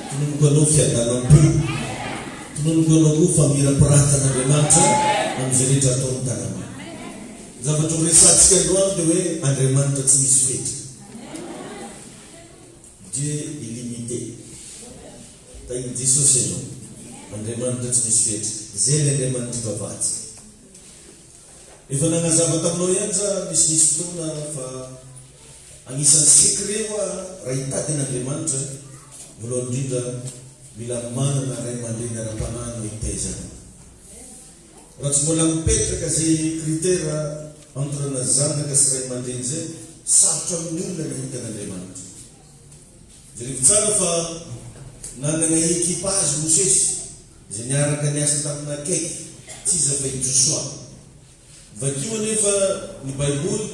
Tononiko anao fiadanam-po. Tononiko anao koa famirampiratan'Andriamanitra amin'izay rehetra ataon'ny tananao. Ny zavatra ho resahantsika androany dia hoe Andriamanitra tsy misy fetra. Dieu illimité. Tahin'i Jesosy ianao. Andriamanitra tsy misy fetra. Izay ilay Andriamanitra ivavahantsika. Efa nagnazava taminao ihany za misimisy fotoana fa agnisan'ny secret hoa raha hitady an'Andriamanitra, voalohany indrindra mila manana ray aman-dreny ara-panahy anao hitaiza anao. Raha tsy mbola mipetraka zay critère entre na zanaka sy ray aman-dreny zay, sarotra amin'ny olona ny hahita an'Andriamanitra. Jerevo tsara fa nanana equipage Mosesy izay niaraka niasa tamina akaiky, tsy iza fa i Josoa. Vakio anefa ny Baiboly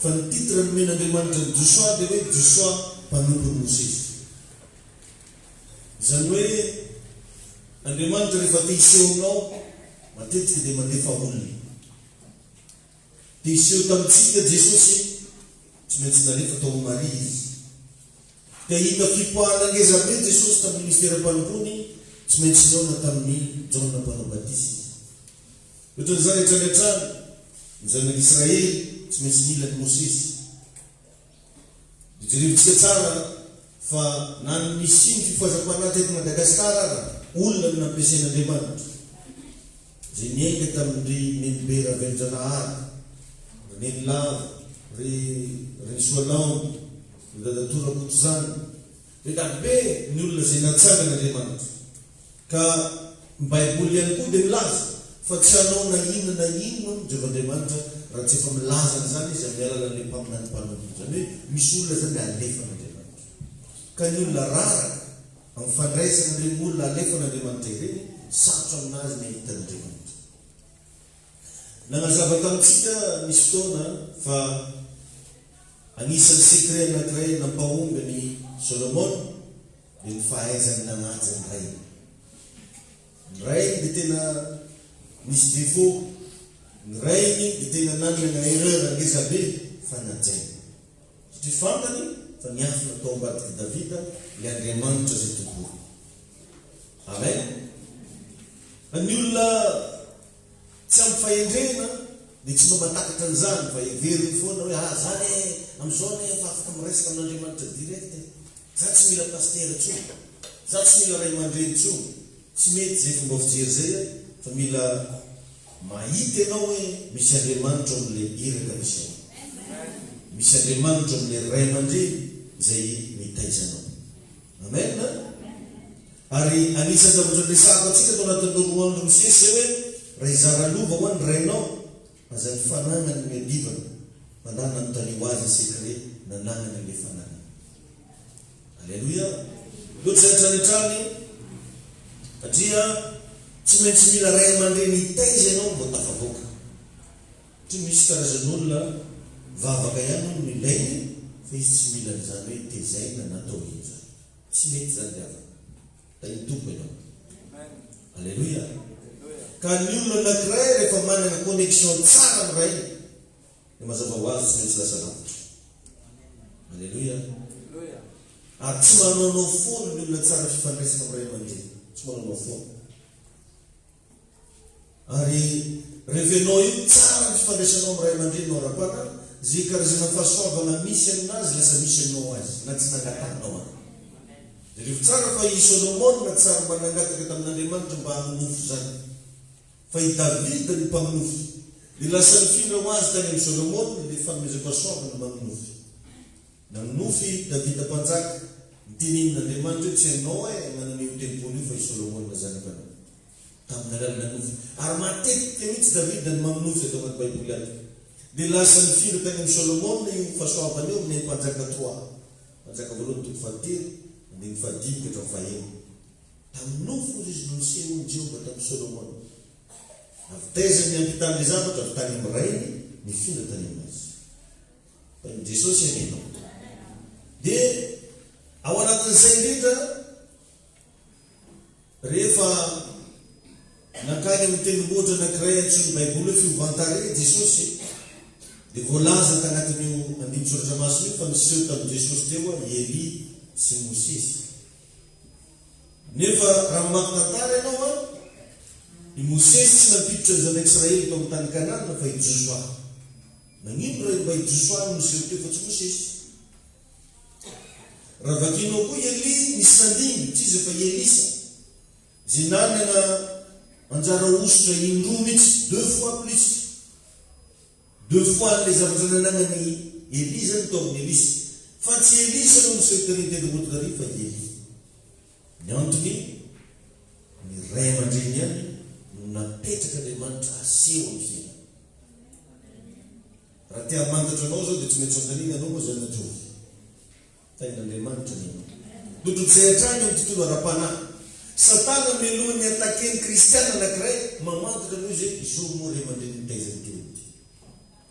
fa ny titre nomen'Andriamanitra an'i Josoa dia hoe Josoa mpanompon'i Mosesy. Izany hoe Andriamanitra rehefa te hiseho aminao matetika dia mandefa olona. Te hiseho tamintsika Jesosy, tsy maintsy nalefa tao amin'i Maria Izy. Te hahita fipoahana ngeza be Jesosy tamin'ny ministeram-panompoany, tsy maintsy nihaona tamin'i Jaona Mpanao Batisa Izy. Ohatran'izany hatrany hatrany, ny zanak'Israely tsy maintsy nila an'i Mosesy. Dia jerevintsika tsara fa na ny nisian'ny fifohazam-panahy teto Madagasikara ara, olona no nampiasain'Andriamanitra. Izay niainga tamin-dry Nenibe Ravelonjanahary, ry Nenilava, ry Renisoalambo, ry Dadatoa Rakotozanana. Be da be ny olona izay natsangan'Andriamanitra. Ka ny Baiboly ihany koa dia milaza fa tsy hanao na inona na inona hono Jehovah Andriamanitra raha tsy efa milaza an'izany izy amin'ny alalan'ilay mpaminany mpanompony. Izany hoe misy olona izany alefan'Andriamanitra. Ka ny olona raraka amin'ny fandraisana an'ireny olona alefan'Andriamanitra ireny, sarotra aminazy ny hahita an'Andriamanitra. Nanazava tamintsika misy fotoana fa anisan'ny secret anankiray nampahomby an'i Solomona dia ny fahaizany nanaja ny rainy. Ny rainy dia tena nisy défaut, ny rainy dia tena nanana erreur ngeza be fa najainy. Satria fantany fa niafina tao ambadik'i Davida ilay Andriamanitra izay tompoiny. Amen. Ny olona tsy ampy fahendrena dia tsy mba mahatakatra an'izany fa heveriny foana hoe ah za anie amin'izao anie efa afaka miresaka amin'Andriamanitra direct e. Za tsy mila pasitera intsony. Za tsy mila ray aman-dreny intsony. Tsy mety izay fomba fijery izay fa mila mahita ianao hoe misy Andriamanitra ao amin'ilay iraka misy anao. Misy Andriamanitra ao amin'ilay ray aman-dreny izay mitaiza anao. Amen a! Ary anisan'ny zavatra noresahako antsika tao anatin'ireo roa andro misesy izay hoe raha hizara lova ho an'ny rainao, aza ny fananany no iadivana, fa ndà nanontanio azy ny secret nanagnany ilay fananana. Aleloia! Loatra hatrany hatrany, satria tsy maintsy mila ray aman-dreny hitaiza ianao vao tafavoaka. Satria misy karazan'olona vavaka ihany hono no ilainy fa izy tsy mila an'izany hoe tezaina na atao ino izany. Tsy mety izany ry havana. Tahin'ny Tompo ianao. Aleloia. Ka ny olona anankiray rehefa manana connexion tsara amin'ny Rainy dia mazava ho azy tsy maintsy lasa lavitra. Aleloia. Ary tsy manaonao foana ny olona tsara fifandraisana amin'ny ray aman-dreny. Tsy manaonao foana. Ary rehefa ianao io tsara ny fifandraisanao amin'ny ray aman-dreninao ara-panahy, izay karazana fahasoavana misy aminazy lasa misy aminao azy na tsy nangatahanao aza. Jereo tsara fa i Solomona tsy ary mba nangataka tamin'Andriamanitra mba hanonofy izany. Fa i Davida no mpanonofy. Dia lasa nifindra ho azy tany amin'i Solomona ilay fanomezam-pahasoavana manonofy. Nanonofy i Davida mpanjaka, nitenenin'Andriamanitra hoe tsy ianao eh nanana io tempoly io fa i Solomona zanakanao. Tamin'ny alalan'ny nofy. Ary matetika mihitsy Davida no manonofy ato anaty Baiboly ato. Dia lasa nifindra tany amin'i Solomona io fahasoavana io amin'ny Mpanjaka trois. Mpanjaka voalohany toko fahatelo, andininy fahadimy ka hatramin'ny fahenina. Tamin'ny nofy hozy izy no nisehoan'i Jehovah tamin'i Solomona. Avy taiza ny niampitan'ilay zavatra? Avy tany amin'ny rainy, nifindra tany aminazy. Tamin'i Jesosy anie ianao. Dia ao anatin'izay indrindra, Rehefa nankany amin'ny tendrombohitra anankiray antsoin'ny Baiboly hoe Fiovan-tarehy Jesosy, dia voalaza tanatin'io andinin-tsoratra masina io fa niseho tamin'i Jesosy teo i Elia sy Mosesy. Nefa raha mamaky tantara ianao an, i Mosesy tsy nampiditra ny zanak'Israely tao amin'ny tany Kanana fa i Josoa. Nagnino raha mba i Josoa no niseho teo fa tsy Mosesy? Raha vakinao koa i Elia nisy nandimby, tsy iza fa i Elisa, izay nanana anjara hosotra indroa mihitsy, deux fois plus. Deux fois an'ilay zavatra nanagnan'i Elia zany tao amin'i Elisa. Fa tsy Elisa no niseho tery an-tendrombohitra tary fa i Elia. Ny antony, ny ray aman-dreny ihany no napetrak'Andriamanitra haseho amin'ny fiainana. Raha te hamantatra anao zao dia tsy maintsy anontaniana ianao moa zana-jovy. Tahin'Andriamanitra ny anao. Dododizay hatrany eo amin'ny tontolo ara-panahy. Satana mialoha ny attaquer ny kristiana anakiray, mamantatra aloha izy hoe izao moa ray aman-dreny nitaiza an'ity olona ity.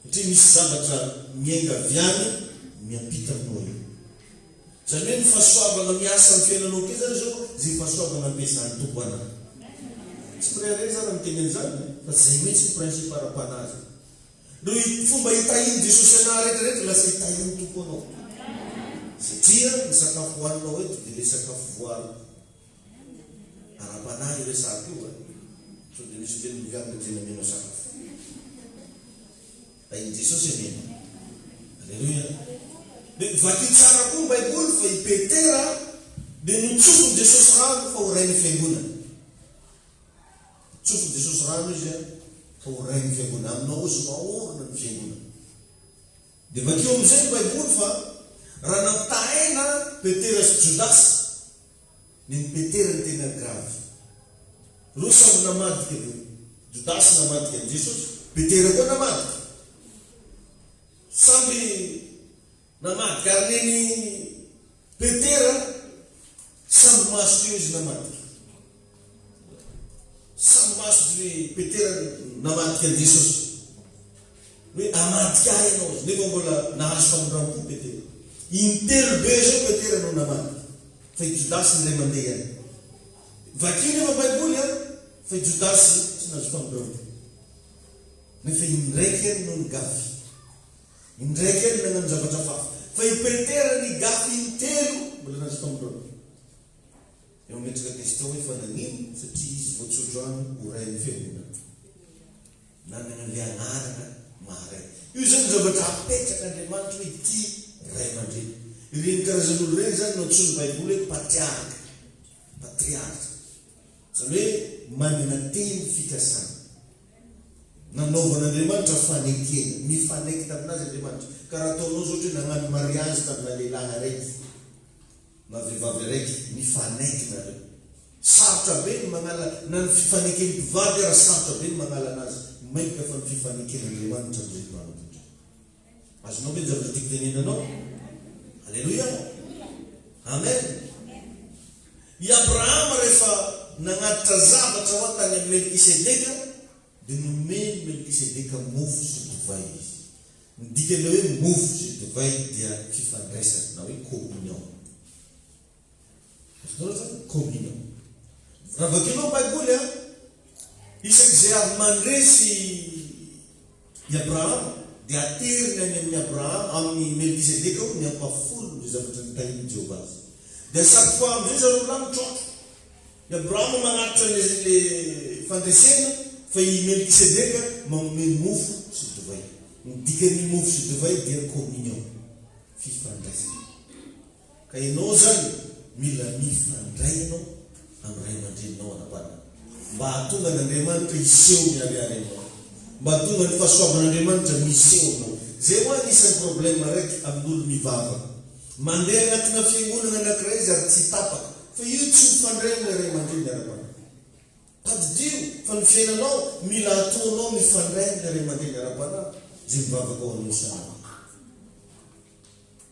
Satria misy zavatra miainga avy any miampita aminao eo. Izany hoe ny fahasoavana miasa amin'ny fiainanao koa izany izao izay fahasoavana ampiasan'ny Tompo anao. Tsy mirehareha za raha miteny an'izany fa izay mihitsy ny principe ara-panahy izay. Ny fomba hitahian'i Jesosy anah rehetra rehetra lasa hitahian'ny Tompo anao. Satria ny sakafo hohaninao eto dia ilay sakafo voaro ara-panahy io resahako io a. Sao dia misy miteny miverina dia namenao sakafo. Tahian'i Jesosy anie ianao. Aleloia. Dia vakio tsara koa ny Baiboly fa i Petera dia notsofin'i Jesosy rano fa ho rain'ny fiangonana. Tsofin'i Jesosy rano izy an, ka ho rain'ny fiangonana. Aminao ozy no aorina ny fiangonana. Dia vakio amin'izay ny Baiboly fa raha nampitahaina Petera sy Jodasy, nen'i Petera ny tena grave. Ireo samy namadika avy eo. Jodasy namadika an'i Jesosy, Petera koa namadika. Samby namadika ary nen'i Petera samby maso teo izy namadika. Samy maso ry Petera namadika an'i Jesosy. Hoe hamadika ahy ianao izy, nefa mbola nahazo famindram-po Petera. Intelo be izao Petera no namadika, fa i Jodasy indray mandeha ihany. Vakio nefa Baiboly an, fa i Jodasy tsy nahazo famindram-po. Nefa indraiky ihany no nigafy. Indraiky ihany nagnano zavatra hafahafa. Fa i Petera nigafy intelo, mbola nahazo famindram-po. Dia mametraka question hoe fa nagnino? Satria izy voatsodrano ho rain'ny fiangonana. Nanana an'ilay anarana maha ray. Io izany zavatra apetrak'Andriamanitra hoe ity ray aman-dreny. Ireny karazan'olo ireny izany no antsoin'ny Baiboly hoe patriarka. Patriarka. Izany hoe manana teny fikasana. Nanaovan'Andriamanitra fanekena. Nifanaiky tamin'azy Andriamanitra. Ka raha ataonao izao ohatra hoe nagnano mariazy tamina lehilahy araiky. Na vehivavy araiky mifanaiky nareo. Sarotra be ny magnala na ny fifaneken'ny mpivady ara sarotra be ny magnala anazy mainka fa ny fifaneken'Andriamanitra amin'izay mpivady indray. Azonao ve ny zavatra tiako tenenina anao? Aleloia! Amen! I Abrahama rehefa nagnatitra zavatra hoa tany amin'i Melkisedeka dia nomen'i Melkisedeka mofo sy divay izy. Ny dikan'ilay hoe mofo sy divay dia fifandraisana na hoe communion. Azonareo zany? Communion. Raha vakinao ny Baiboly an, isak'izay avy mandresy i Abrahama dia ateriny any amin'i Abrahama, amin'i Melkizedeka hono ny ampahafolon'izay zavatra nitahian'i Jehovah azy. Dia chaque fois amin'izay zareo roalahy mitraotra. I Abrahama manatitra ilay fandresena fa i Melkisedeka manome mofo sy divay. Ny dikan'ny mofo sy divay dia communion, fifandraisana. Ka ianao izany mila mifandray ianao amin'ny ray aman-dreninao ara-panahy mba hahatonga an'Andriamanitra hiseho miharihary aminao, mba hahatonga ny fahasoavan'Andriamanitra miseho aminao. Izay hoa anisan'ny problème araiky amin'olo mivavaka. Mandeha agnatina fiangonagna anakiray izy ary tsy tapaka fa io tsy mifandray amle ray aman-dreny ara-panahy. Tadidio fa ny fiainanao mila ataonao mifandray amle ray aman-dreny ara-panahy izay mivavaka ho anao isan'andro.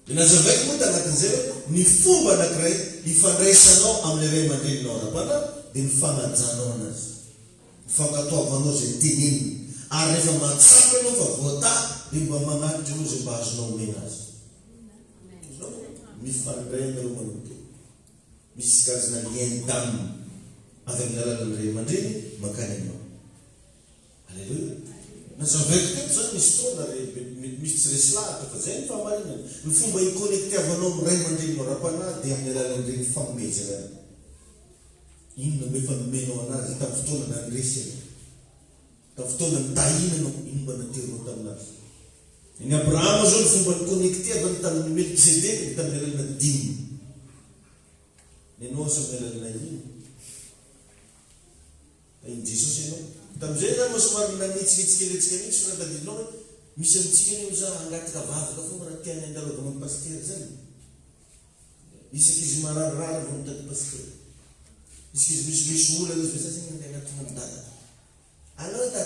Dia nazavaiko moa tanatin'izay hoe ny fomba anakiray ifandraisanao amle ray aman-dreninao ara-panahy dia ny fanajanao anazy. Ny fankatoavanao izay teneniny. Ary rehefa mahatsapa ianao fa voatahy dia mba manatitra ianao izay mba azonao omena azy. Zao mifandray anareo manomboka eo. Misy karazana lien d'âme avy amin'ny alalan'ny ray aman-dreny mankany aminao. Alléluia. Nazavaiko teto zany misy fotoana ry mety misy tsy resy lahatra fa zay ny fahamarinana. Ny fomba hi-connecter-avanao amin'ny ray aman-dreninao ara-panahy dia amin'ny alalan'ireny fanomezana ireny. Inona no efa nomenao anazy tamin'ny fotoana nandresy anao? Tamin'ny fotoana nitahiana anao, inona mba naterinao taminazy? Ny Abrahama zao ny fomba ni-connecter-vany tamin'i Melkizedeka dia tamin'ny alalanà dîme. Ny anao asa amin'ny alalanà inona? Tahin'i Jesosy ianao. Tamin'izay angamba somary nanitsikitsy kely antsika mihitsy raha tadidinao hoe misy amintsika anie oza hangataka vavaka foana raha tiany handalovana amin'ny pasitera zany. Isaky izy mararirary vao mitady pasitera. Isaky izy misimisy olana izy ve za zegny mandeha agnatona an'i dada. Allo dada,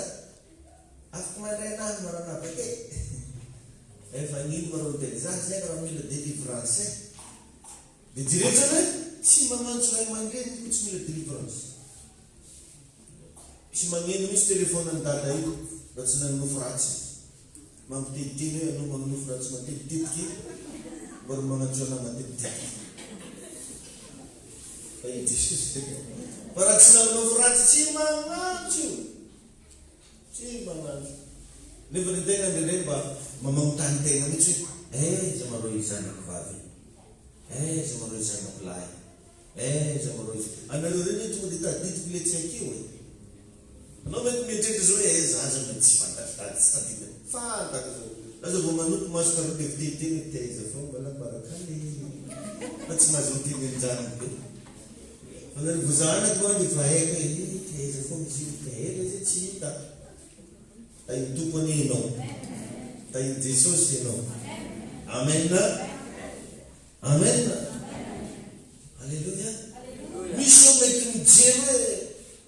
afaka mandray anahy maranava ke? Efa nino ma rô miteny za zegny raha mila délivrance eh. Dia jereo zany hoe tsy magnantso ray aman-dreny ko tsy mila délivrance. Tsy magneno mihitsy téléphone an'i dada io raha tsy nanonofy ratsy izy. Mampiteniteny hoe anao manonofy ratsy matetitetiky mba ro magnantso anah matetitetiky. Fa i Jesosy fa raha tsy nanonofy ratsy tsy magnantso io. Tsy magnantso. Nefa ny tegna indraindray mba mamagnontany tegna mihitsy hoe aiza ma rô i zanako vavy io? Aiza ma rô i zanako lahy io? Aiza ma rô izy? Anareo reny anie tonga dia tadidiko le tsy akeo e. Anao mety mieritreritra zao hoe eh zaza mety tsy fantatro tady tsy tadidiny. Fantako zao. Za zao vao manopy maso taloha dia miteniteny hoe taiza foana mbola barakale fa tsy mahazo miteny an'izany be. Fa nareo vao zanako an dia efa haiko hoe eh taiza foana izy io, taiza izy tsy hita. Tahin'ny Tompo anie ianao. Tahin'i Jesosy ianao. Amen. Amen. Aleloia. Misy zao mety mijery hoe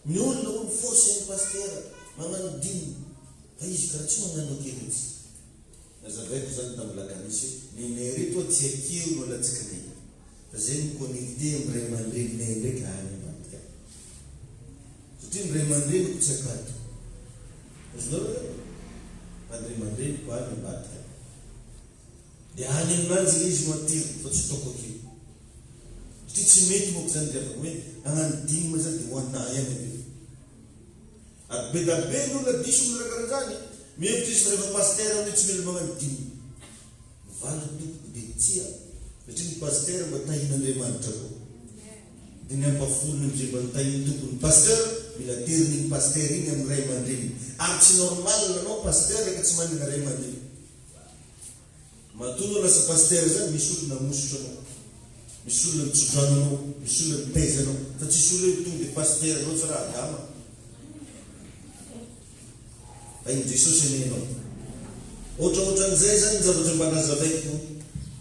ny olona hono fausse ny pasitera magnano dîme fa izy karaha tsy magnano akery izy. Nazavaiko zany tamin'ny lakamisy hoe nenay reto oa tsy akeo no alatsakinay fa zay mi-connecter amin'ny ray aman-dreninay ndraiky any ambadika any. Satria ny ray aman-dreniko tsy akato. Azonareo zany? Fa ny ray aman-dreniko any ambadika any. Dia any aminanjy ilay izy no ateriko fa tsy ataoko akeo. Satria tsy mety manko zany ry havana hoe hagnano dîme zany dia ho anà ihany avy eo. Ary be da be ny olona diso amin'ny resaka an'izany, mihevitra izy fa rehefa pasitera hoe tsy mila magnano dîme. Ny valiny tompoko dia tsia, satria ny pasitera mba tahin'Andriamanitra koa. Dia ny ampahafolony amin'izay mba notahin'ny Tompo ny pasteur, mila ateriny iny pasitera iny amin'ny ray aman-dreniny. Ary tsy normal anao pasitera ka tsy manana ray aman-dreny. Matoa anao lasa pasitera zany misy olona namosotra anao, misy olona nitsodrano anao, misy olona nitaiza anao, fa tsisy olona hoe tonga de pasitera zao tsy raha Adama. Hain'i Jesosy anie ianao. Ohatraohatran'izay zany ny zavatra mba nazavaiko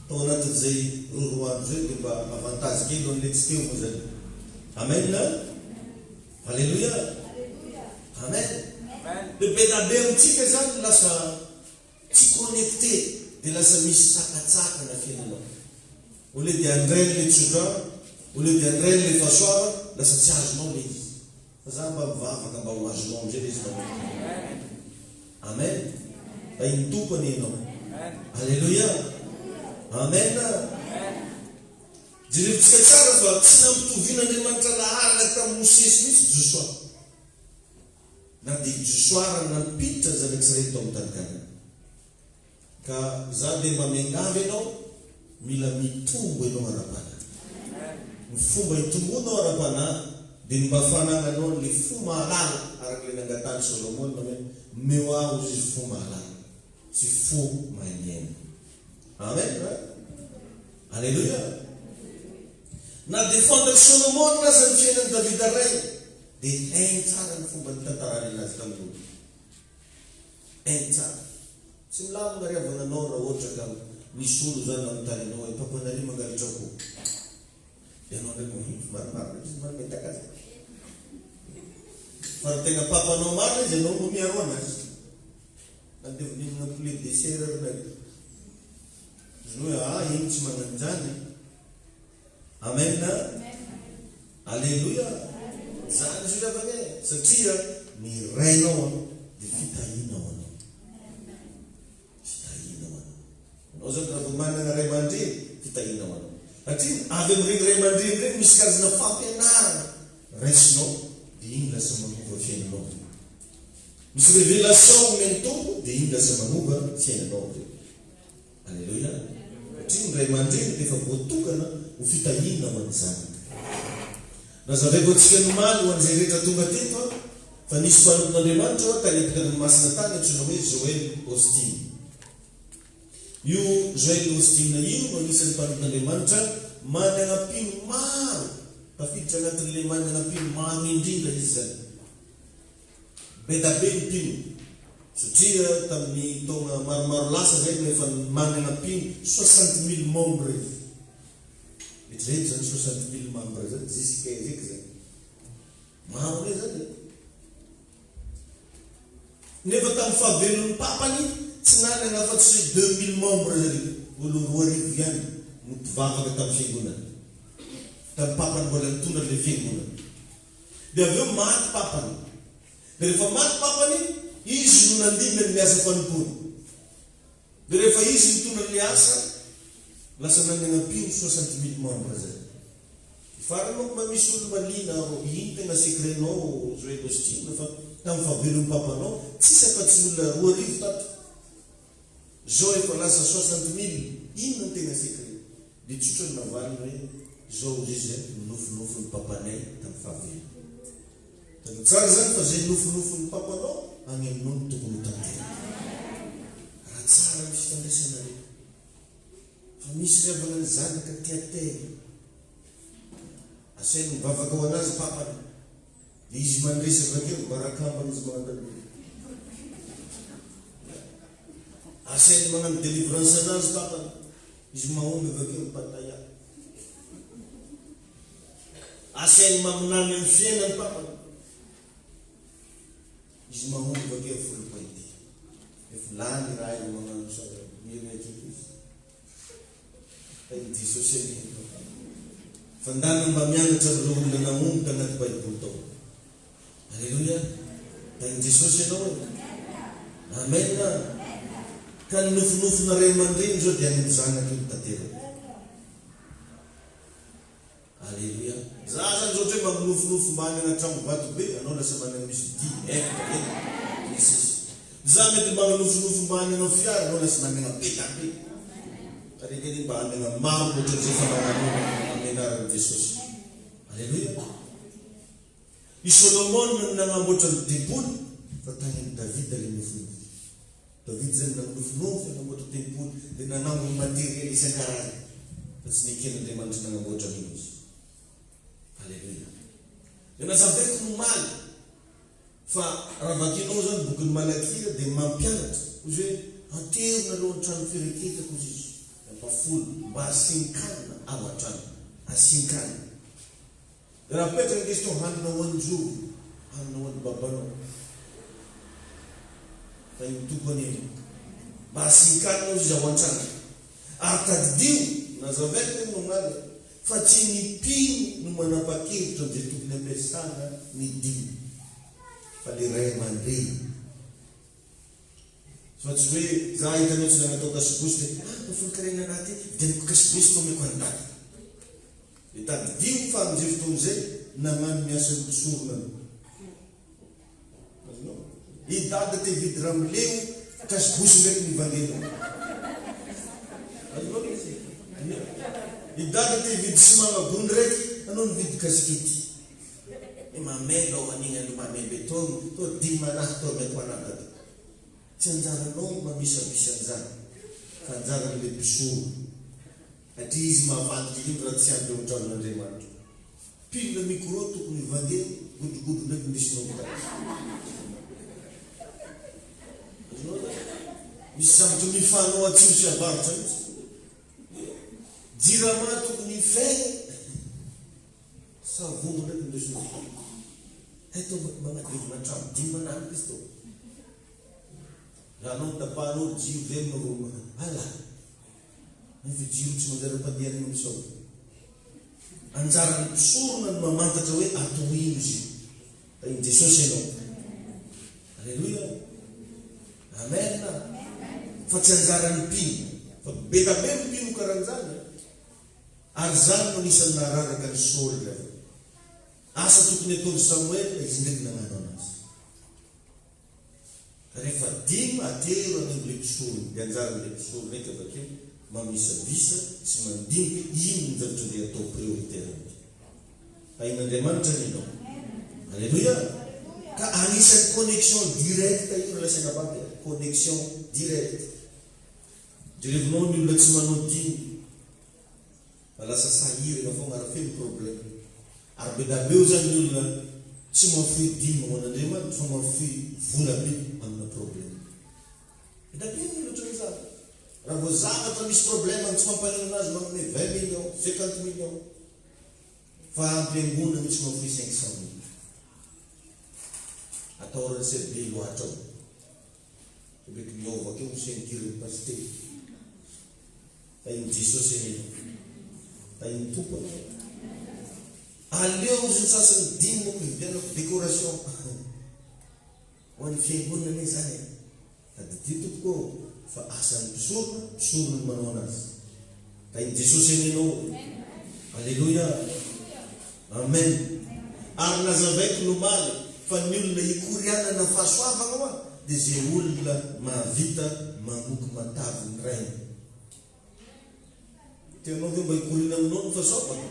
tao anatin'izay roroa andro izay dia mba avantage kely ho an'ilay tsy teo moa zany. Amen. Alléluia. Amen. Dia be da be amintsika zany lasa Tsy connecté dia lasa misy sakatsakana fiainanao. Au lieu de handray an'ilay tsodrano, au lieu de handray an'ilay fahasoavana, lasa tsy azonao ilay izy. Fa za mba mivavaka mba ho azonao amin'izay ilay izy manomboka eo. Amen. Tahin'ny Tompo anie ianao. Alléluia. Amen. Jerevintsika tsara fa tsy nampitovian'Andriamanitra laharana tamin'i Mosesy mihitsy Josoa. Na dia i Josoa ara no nampiditra ny zanak'Israely tao amin'ny tany Kanana. Ka za dia mba miangavy anao, mila mitombo ianao ara-panahy. Ny fomba hitomboanao ara-panahy dia ny mba fanananao an'ilay fo mahalala, araka ilay nangatahan'i Solomona hoe, Omeo ahy hozy izy fo mahalala, sy fo mahay mihaino. Amen a! Aleloia! Na dia fantatr'i Solomona aza ny fiainan'i Davida rainy, dia hainy tsara ny fomba nitantarany anazy tamin'ny olona. Hainy tsara. Tsy milamina ry havana anao raha ohatra ka misy olona izany manontany anao hoe, Papanareo mangalatra akoho? Dia anao indray moa, Iny marimarina izy mametaka azy. Fa raha tena papanao marina izy, ianao no miaro anazy. Na dia mihinana poulet dessert ary nareo. Izy hoe, Ah, iny tsy manan'izany. Amen Aleloia Zany izy io ry havana e Satria ny Rainao an dia fitahiana ho anao Fitahiana ho anao Anao zany raha vao manana ray aman-dreny fitahiana ho anao Satria avy amin'ireny ray aman-dreny ireny misy karazana fampianarana raisinao dia iny lasa manova fiainanao avy eo Misy révélation omen'ny Tompo dia iny lasa manova fiainanao avy eo Aleloia! Satria ny ray aman-dreny dia efa voatokana ho fitahiana ho an'ny zanaka. Nazavaiko antsika ny omaly ho an'izay rehetra tonga teto an, fa nisy mpanompon'Andriamanitra hoa tany ampitan-dranomasina tany antsoina hoe Joel Osteen. Io Joel Osteen io no anisan'ny mpanompon'Andriamanitra manana mpino maro, tafiditra anatin'ilay manana mpino maro indrindra izy izany. Bedabe ny mpino, satria tamin'ny taona maromaro lasa izay no efa manana mpino 60 000 membres izy. Eritrereto izany 60 000 membres izany, jusqu'à ezeky izany. Maro anie izany e. Nefa tamin'ny fahavelon'ny papany, tsy nanana afa-tsy 2000 membres zareo, olo 2000 ihany no mpivavaka tamin'ny fiangonana. Tamin'ny papany mbola nitondra ilay fiangonana. Dia avy eo maty papany. Dia rehefa maty papany, izy no nandimby ny asa fanompoana. Dia rehefa izy nitondra ilay asa, lasa nanana mpino 60 000 membres zay. Ny farany manko mba misy olona mba liana rô, ino tena secret-nao Joel Osteen fa tamin'ny fahavelon'ny papanao tsisy afa-tsy olona 2000 tato. Zao efa lasa 60 000, inona no tena secret? Dia tsotra ny navaliny hoe, Zao hozy izy a, ny nofinofin'ny papanay tamin'ny fahavelony. Tena tsara izany fa izay nofinofin'ny papanao any aminao no tokony ho tanteraka. Raha tsara ny fifandraisanareo. Fa misy ry havana ny zanaka tia tena. Asainy mivavaka ho anazy papany. Dia izy mandresy avy akeo, mibarakambana izy magnano Asainy magnano délivrance anazy papany. Izy mahomby avy akeo mipataya. Asainy maminany amin'ny fiainany papany. Izy mahomby avy akeo folo pointy. Efa lany raha io magnano sa mirehitra eto izy. Tahin'i Jesosy anie ianao. Fa ndana mba mianatra amin'ireo olona nahomby tanaty baiboly tao. Aleloia! Tahin'i Jesosy ianao e! Amen! Ka ny nofinofina ray aman-dreny izao dia any amin'ny zanaka io no tanteraka. Aleloia! Za zany zao ohatra hoe mba minofinofy mba hanana trano vato be, anao lasa manana misy dimy, efatra, enina, sy ny sisa. Za mety mba minofinofy mba hanana fiara, anao lasa manana be da be. Tarika anie mba hanana maro mihoatra an'izay fanananao amin'ny anaran'i Jesosy. Aleloia! I Solomona no nanamboatra ny tempoly, fa tany amin'i Davida ilay nofinofy. Davida izany nanofinofy hanamboatra tempoly, dia nanangona materiel isan-karazany, fa tsy neken'Andriamanitra nanamboatra an'io izy. Aleloia. Dia nazavaiko ny omaly, fa raha vakinao izany bokin'i Malakia dia mampianatra, hoy izy hoe, Atero nareo an-trano fireketako, hoy izy, ampafolo, mba hasian-kanina ao an-trano. Hasian-kanina. Raha apetraka ny question hanina ho an'i Joby, hanina ho an'i babanao. Fa io Tompo anie no mba asian-kanina hozy izy ao an-trano. Ary tadidio, nazavaiko iny omaly, fa tsy ny mpino no manapa-kevitra amin'izay tokony ampiasana ny dimy, fa le ray aman-dreny. Fa tsy hoe za hitanao tsy nanatao kasibosy dia ah mpahafolon-karena anah ty vidianiko kasibosy fa omeko an'i dada. Dia tadidio fa amin'izay fotoana izay nagnano ny asan'ny mpisorona anao. Azonao? I dada te hividy ramileo kasibosy ndraiky nivangenao. Azonao le izy? I dada te hividy simanga gony raiky anao nividy kasikety. Hoe mamela ao an'igny aloha mamela etoa toa dimy manahy toa omeko anah dada. Tsy anjaranao ny mamisavisa an'izany fa anjaran'ilay mpisoro. Satria izy mahavadika indrindra raha tsy ampy eo an-tranon'Andriamanitra. Pile micro tokony hivangena, godrogodro ndraiky indesinao mitady. Azonao zany? Misy zavatra mifanao atsimo sy avaratra mihitsy. Jirama tokony hifehy. Savony ndraiky indesinao mitady. Hay tô magnadivina trano dimy manaraka izy tô. Raha anao notapahanao jiro velona vao ala. Nefa jiro tsy manjary ampandehanina amin'izao. Anjaran'ny mpisorona ny mamantatra hoe atao ino izy io. Tahin'i Jesosy ianao. Aleloia. Amen. Fa tsy anjaran'ny mpino. Fa be da be ny mpino karan'izany. Ary izany no anisan'ny nahararaka an'i Saoly avy eo. Asa tokony hataon'i Samoela, izy ndraiky nagnano anazy. Rehefa dimy atero any amin'ilay mpisorona, dia anjaran'ilay mpisorona ndraiky avakeo mamisavisa sy mandinika inona ny zavatra ndeha atao prioritaire amin'ity. Tahin'Andriamanitra anie ianao. Aleloia! Ka anisan'ny connexion directe io ry lahy sy anabavy a! Connexion directe. Jerevinao ny olona tsy manao dimy fa lasa sahirana foagna ary feno problème. Ary be da beo zany ny olona tsy mahafoy dimy ho an'Andriamanitra fa mahafoy vola be amina problème. Be da be ny olona ohatran'izany. Raha vao zavatra misy problème tsy mampaninona azy manome 20 millions, 50 millions. Fa ampiangonana tsy mahafoy 500 mille. Atahoran'ny se be loatra ao. Mety miova keo ny ceinture ny pasitera. Tahin'i Jesosy anie ianao. Tahin'ny Tompo anie ianao. Aleo ozy ny sasany dimy no hividianako décoration. Ho an'ny fiangonana anie izany e. Tadidio tompoko ô fa asan'ny mpisorona, mpisorona no manao anazy. Tahin'i Jesosy anie ianao ô. Aleloia. Amen. Ary nazavaiko ny omaly fa ny olona ikorianana fahasoavagna hoa dia ze olona mahavita mamoky matavy ny rainy. Tianao ve mba hikoriana aminao ny fahasoavana?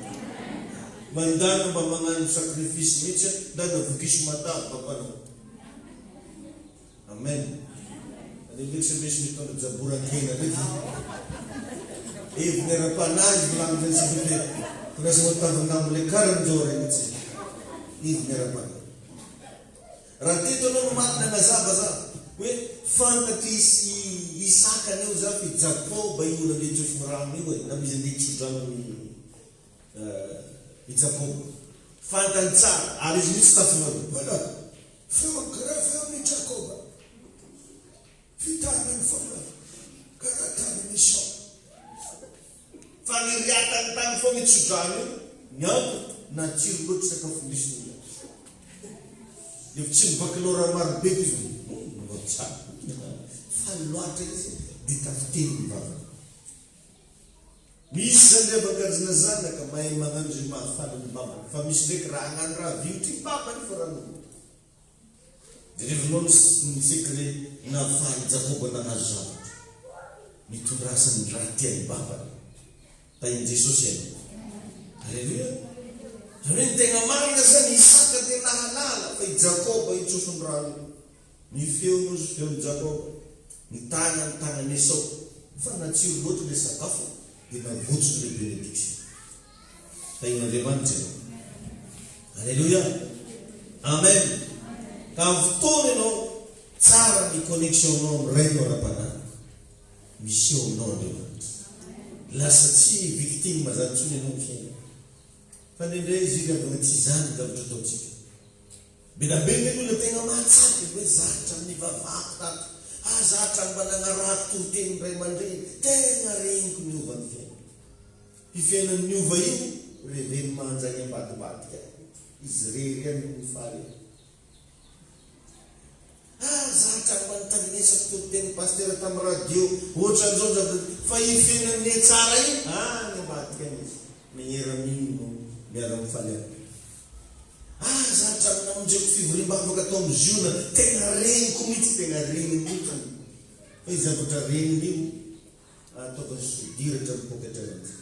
Mandana mba magnano sacrifice mihitsy a, ndana vokiso matavy papanao. Amen. Aleo ndraiky sao misy mitondra jaboran-kena ndraiky. Heviny ara-panahy volagny zany tsy de tonga matavin'ambo le karanjao regny tsy. Heviny ara-panahy. Raha teto anao no maty nanazava za hoe fantatry i Isaka aneo za fa i Jakoba io nandeha tsofiny rano io e, na izy andeha hitsodrano an'i i Jakoba. Fantany tsara ary izy mihitsy tafinao. Voilà. Feony karaha feon'i Jakoba. Fitanany foana karaha tany Esao. Fa niriatany tany foana io tsodrano io, ny antony, natsiro loatra sakafo nisy ny olona. Dia tsy nivaky lora marobe koa izy, hum, nanao tsara. Faly loatra izy dia tafiteny ny vavany. Misy zany ry havakajina zanaka mahay magnano izay mahafaly ny babany fa misy ndraiky raha hagnano raha viotry ny babany fa raha nony. Jerevinao ny secret nahafahan'i Jakoba nahazo zavatra. Nitondrasany ny raha tian'ny babany. Tahin'i Jesosy ianao. Aleloia. Izany hoe ny tegna marina zany Isaka dia nahalala fa i Jakoba io tsofin-drano io. Ny feony ozy feon'i Jakoba, ny tanany tanan'i Esao. Fa natsiro loatra ilay sakafo dia navotsony ilay benediction. Tahin'Andriamanitra ianao. Aleloia. Amen. Ka amin'ny fotoana ianao, tsara ny connexion-nao amin'ny Rainao ara-panahy. Miseho aminao Andriamanitra. Lasa tsy victime zany intsony ianao amin'ny fiainana. Fa indraindray izy io ry havana tsy izany ny zavatra ataontsika. Be da be ny olona tegna mahatsapa hoe zatra ny nivavahako tato, ah zatra ny mba nagnarahako toritenin'ny ray aman-dreny, tegna regniko niova ny fiainako. Io fiainany niova io reveny manja any ambadimbadika any. Izy irery ihany no mifaly eo. Ah zatra ny mba nitandrinesako toritenin'ny pasitera tamin'ny radio, ohatran'izao ny zavatra, fa io fiainany nihatsara io, any ambadika any izy, miera mino miara-mifaly aminy. Ah zatra ny namonjeko fivoriam-bavaka tao amin'ny Ziona, tena regniko mihitsy, tena regniny mihitsy fa io zavatra regniny io ataovany sodiratra ny poketrany mihitsy.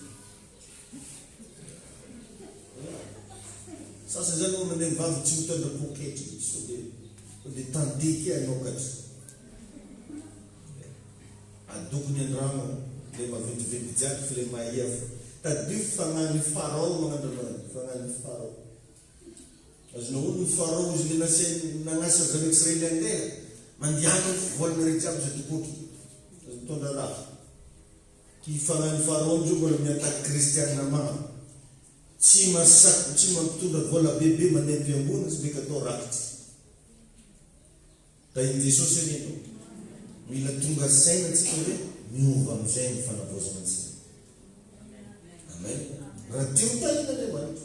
Sasany zany moa mandeha mivavaka tsy mitondra poketra mihitsy sao dia sao dia tantety hanokatra. Adokony an-drano le maventiventy jiaby fa le mahia fa tadidio fagnahin'i Farao magnandrana fagnahin'i Farao. Azonao ono ny Farao izy le nasainy nagnasa zanak'Israely handeha, mandehana ny volanareo jiaby zay tokoky. Aza mitondra raha. Ty fagnahin'i Farao amizao mbola miattaque kristiana maro. Tsy masak tsy mampitondra vola bebe mandeha am-piangonana tsy meka atao rakitra. Tahin'i Jesosy anie ianao. Mila tonga saina tsika hoe miova amizay ny fanavaozana antsika. Amen. Raha te ho tahiana Andriamanitra.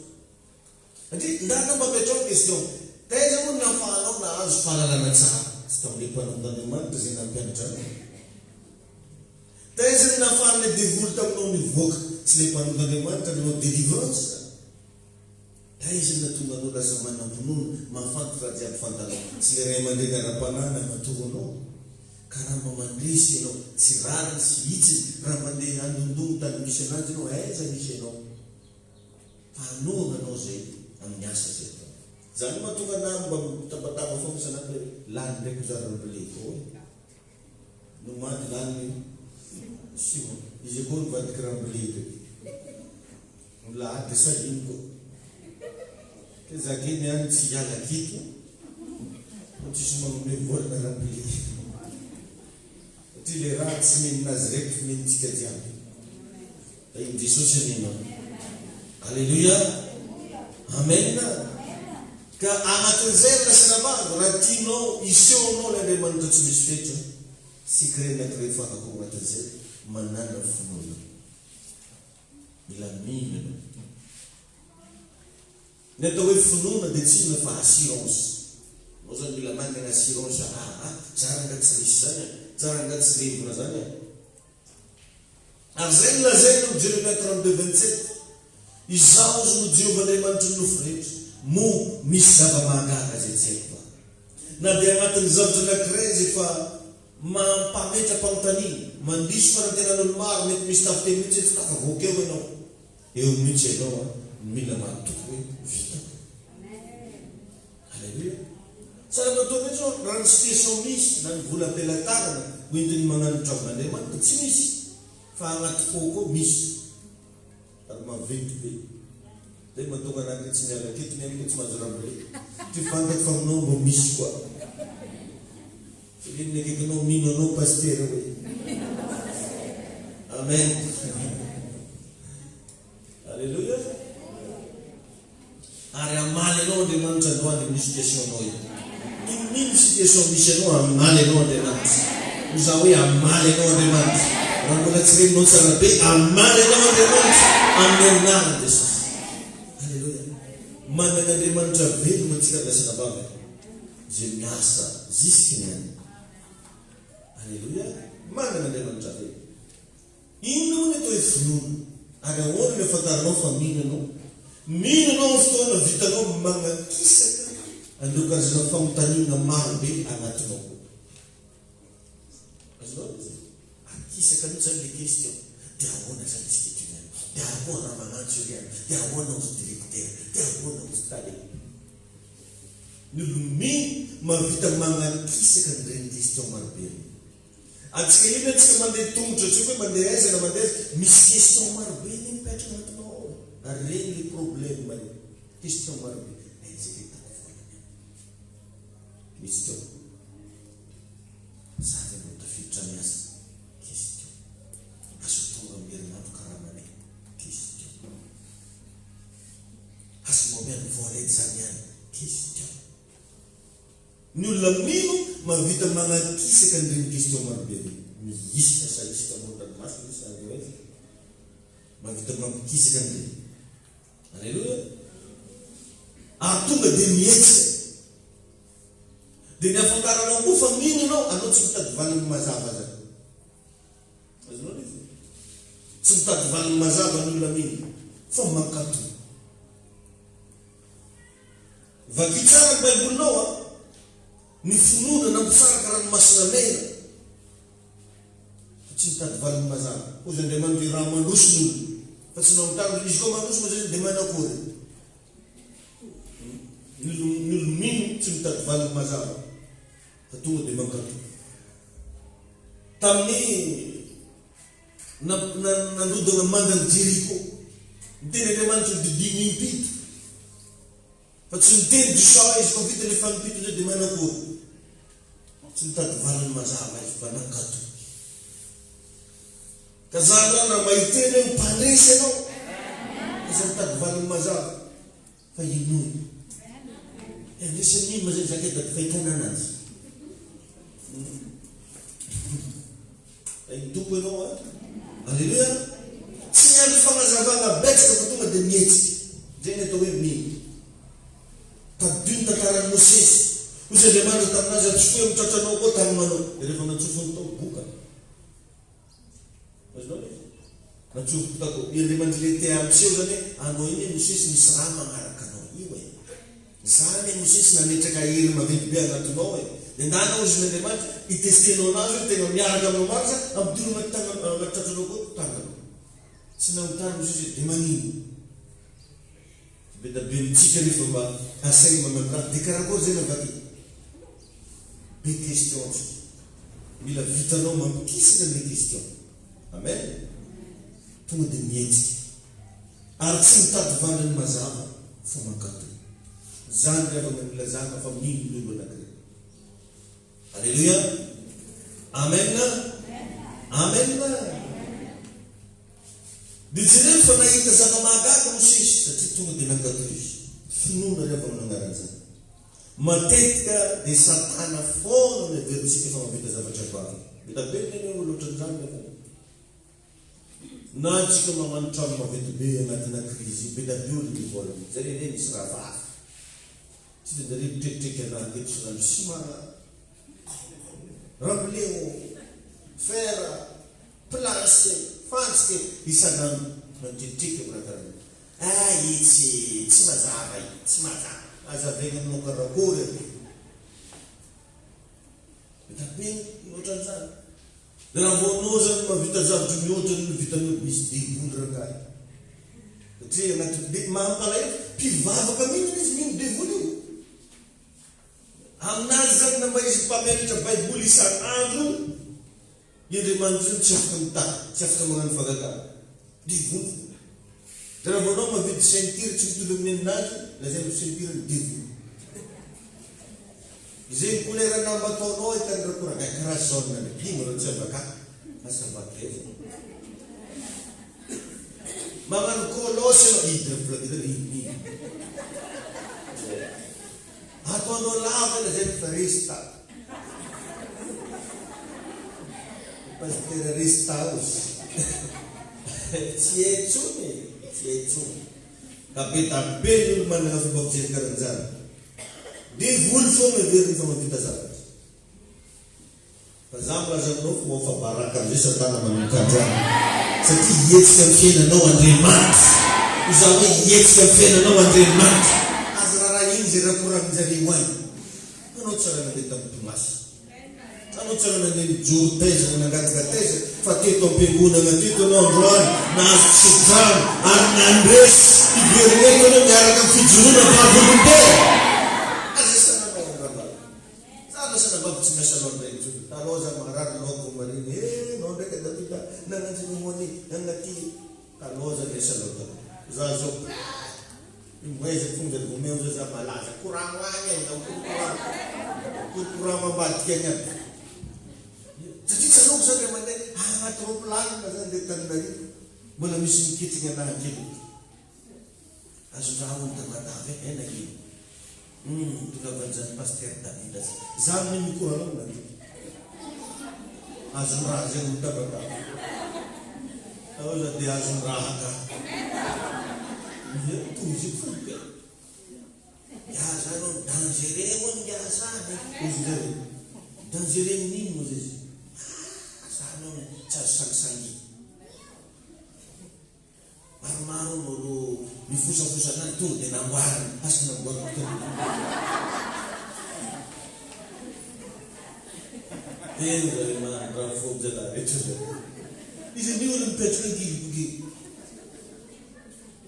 Satria ndana mba apetraho question, taiza moa no nahafahanao nahazo fahalalana tsara? Tsy tamin'ilay mpanompon'Andriamanitra izay nampianatra anao. Taiza no nahafahan'ilay devoly taminao nivoaka? Tsy ilay mpanompon'Andriamanitra nanao délivrance? Taiza no nahatonga anao lasa manam-pinoana, mahafantatra raha jiaby fantanao? Tsy ilay ray aman-dreny ara-panahy nanatoro anao? Ka raha mba mandresy ianao, tsy rariny sy hitsiny, raha mandeha handondogno tany misy ananjy ianao, aiza misy anao? Fa hanohana anao izay. amin'ny asa izay atao. Zany no mahatonga anah mba mitabataba foana isan'andro hoe lany ndraiky za Ramblé koa e. No maty lany Simon. Izy koa nivadiky Ramblé ndraiky. Mbola ady sa ino koa. Ke za ke niany tsy hiala aketo fa tsisy manome vola Ramblé. Satria le raha tsy neninazy raiky fa nenintsika jiaby. Tahin'i Jesosy anie ianao. Aleloia. Amen. Ka anatin'izay ry lahy sy rahavavy, raha tianao hiseho aminao ilay Andriamanitra tsy misy fetra, secret anankiray fantako ao anatin'izay, manàna finoana. Mila mino ianao. Ny atao hoe finoana dia tsy inona fa assurance. Anao zany mila manana assurance, aa za rangah tsy resy zany e, za rangah tsy levona zany e. Ary izay no lazainy ao Jeremia 32 27, Izaho ozy no Jehovah Andriamanitry ny nofo rehetra, moa misy zava-mahagaga izay tsy haiko va? Na dia anatin'ny zavatra anankiray izay efa mampametra-panontaniana, mandiso fanantenan'olo-maro, mety misy tafiteny mihitsy hoe tsy tafavoaka eo ianao. Eo mihitsy ianao an, no mila mahatoky hoe vitako. Aleloia. Tsara natao mihitsy ho'a, raha ny situation misy na ny vola am-pelatanana ho entiny mañano ny tragnon'Andriamanitra, tsy misy, fa agnaty fo koa misy, ary maventy be. Zay mahatonga anah ke tsy miala aketo ny amiko tsy mahazo ramble. Ty fantako fa aminao mbô misy koa. Tenenina akaikinao mino anao Pasitera hoe. Amen. Alléluia. Ary hamaly anao Andriamanitra androany amin'ny situation-nao io. N'inon'ino situation misy anao, hamaly anao Andriamanitra. Hoy za hoe hamaly anao Andriamanitra. Raha mbola tsy reninao tsara be, hamaly anao Andriamanitra amin'ny anaran'i Jesosy. Alléluia. Manana Andriamanitra velona antsika ry lahy sy anabavy. Izay miasa jusque ny any. Alléluia. Manana Andriamanitra velona. Inona moa ny atao hoe finoana? Ary ahoana no ahafantaranao fa mino ianao? Mino ianao amin'ny fotoana vitanao manakisaka an'ireo karazana fanontaniana maro be anatinao ao. Azonao ilay izy? Akisaka mihitsy izany ilay question. Dia ahoana izany isika eto ihany? Dia ahoana raha manantso ery any? Dia ahoana hozy directeur? Dia ahoana hozy tale? Ny olona mino mahavita manakisaka an'ireny question maro be ireny. Antsika io anie tsika mandeha tongotra tsy haiko hoe mandeha aiza na mandeha aiza, misy question maro be anie mipetraka anatinao ao e, ary ireny le problème e, question maro be, aiza ve hitako vola ny any? Question. Za ve mbo tafiditra miasa? Question. Azo tonga amin'ny herinandro karamanay? Question. Azo mbo amian'ny vola eto zany ihany? Question. Ny olona mino mahavita manakisaka an'ireny question marobe ireny. Mihisika sa hisika amoron-dranomasina izy sa andeha ho aiza? Mahavita mampikisaka an'ireny. Aleloia! Ary tonga dia mihetsika. Dia ny ahafantaranao koa fa mino ianao, anao tsy mitady valiny mazava zany. Azonao ilay izy? Tsy mitady valiny mazava ny olona mino, fa mankatò. Vakio tsara ny baibolinao a! Ny finoana nampisaraka ranomasina mena fa tsy nitady valiny mazava. Hozy Andriamanitra hoe raha mandroso ny olona fa tsy nanontany hoe izy koa mandroso moa zay dia manakory? Ny olo mino tsy mitady valiny mazava fa tonga dia mankatò. Tamin'ny Nandrodana mandan'i Jeriko. Niteny Andriamanitra ho didiany impito. Fa tsy niteny Josoa hoe izy koa vita ilay fanimpito indray dia manakory. Tsy nitady valiny mazava izy fa nankatò. Ka za androany raha mba hiteny hoe mpandresy ianao, aza mitady valiny mazava fa inoy. Handresy amin'ino ma zay zaka hitady fahitana anazy. Hain'ny Tompo ianao an! Aleloia! Tsy miandry fanazavana betsaka fa tonga dia mihetsika. Izay ny atao hoe mino. Tadidio ny tantaran'i Mosesy. Hoy Andriamanitra taminazy, Atsofohy amin'ny tratranao koa tanimanao. Dia rehefa natsofony tao, boka. Azonao ilay izy? Natsofoko tao. I Andriamanitra ilay te hampiseho izany hoe anao iny Mosesy misy rà manaraka anao io e. Za anie Mosesy nametraka hery maventy be anatinao e! Dia ndana hozy ny Andriamanitra hi-testenao anazy hoe tena miaraka aminao marina sa ampidiro anaty tagnanao anaty tratranao koa tagnanao. Tsy nanontany Mosesy hoe dia manino? Be da be amintsika nefa mba asainy magnano raha de karakory zay navadika? Be question tsika. Mila vitanao mampikisaka le question. Amen. Tonga de mihetsika. Ary tsy mitady valiny mazava fa mankatò. Zany ry havana no ilazana fa mino ny olo anakiray. Aleloia. Amen. Amen. Dia jereo fa nahita zava-mahagaga Mosesy satria tonga dia nankatò izy. Finoana ry havana no anaran'izany. Matetika dia Satana foana no heverintsika fa mahavita zavatra goavana. Be dia be ny an'io olona ohatran'izany ry havana. Na antsika magnano trano maventy be agnatina krizy, be dia be olona mivola. Zay re misy raha hafahafa. Tsy dia nare mitrekitreky anah teto isan'andro ciment, rambleo, fer, place, fantsika isan'andro mitrekitreky am raha karaha io. Ah itsy tsy mazava io, tsy mazava. Azavaigna aminao karakory anie. Be ny ohatran'izany. Raha vao anao zany mahavita zavatra mihoatra noho ny vitan'ny olo, misy devoly rangahy. Satria anaty de mampalahelo, mpivavaka mihitsy izy mino devoly io. Aminazy zany na mba izy mpampianatra baiboly isan'andro, i Andriamanitra io tsy afaka mitahy, tsy afaka magnano fahagagana. Devoly. De raha vao anao mahavidy ceinture tsy mitovy amin'ny aninazy, lazainy ho ceinture ny devoly. Izay couleur lamba ataonao ahitany rako rangahy karaha jaune ndraiky iny mbola tsy afaka asa bakaiza. Magnano colosy anao hidina vola iny iny. Ataonao lava lazainy fa resta. Pasitera resta ozy. Tsy hay intsony e, tsy hay intsony. Ka be da be ny olo manana fomba fijery karan'izany. Devoly foana heveriny fa mahavita zavatra. Fa za milaza aminao fa ho afa-baraka amizay satana manomboka androany. Satria hihetsika amin'ny fiainanao Andriamanitra. Ho za hoe hihetsika amin'ny fiainanao Andriamanitra. Aza rarahiny izay raha koranin-jareo any. Anao tsy raha nandeha tamin'ny Tomasy. Anao tsy raha nandeha nijoro taiza na nangataka taiza fa teto am-piangonana teto ianao androany nahazo tso-drano ary nandresy hiverina eto ianao miaraka amin'ny fijoroana vavolombelona. Aza isananao angamba. Za lasa nababo tsy miasa anao ndray intsony. Taloha za marary laoko marina eh nao ndraiky Davida nananjy ny agnaty taloha za niasa anao taloha. Za zao Imohezako fogna zany vao meo zao za malaza koragno agny e za mikorokoragno mikorokoragno ambadika agny aby satria tsaroako zany ray mandeha agnaty roplanina zany le Antananarivo mbola misy miketrigny anahy kely azon-draha hono Tamatave eh na ino hum tongavan'izany Pasteur David zany za amin'io mikoragna io nandeha azon-draha zay hono Tamatave Ao za dia azon-draha ka. Tohiziko foana be. Mihaza anao dangereux hono mihaza any. Hozy ndray hoe dangereux amin'ino moa zay izy? Ah za anao tsy azo sangisangy. Maromaro ny olo mifosafosa an'any tonga dia namboarina. Asa namboariko teo. Teny zareo mandrafo zalahy rehetra zareo. Izy anie olo mipetraka angiliboky.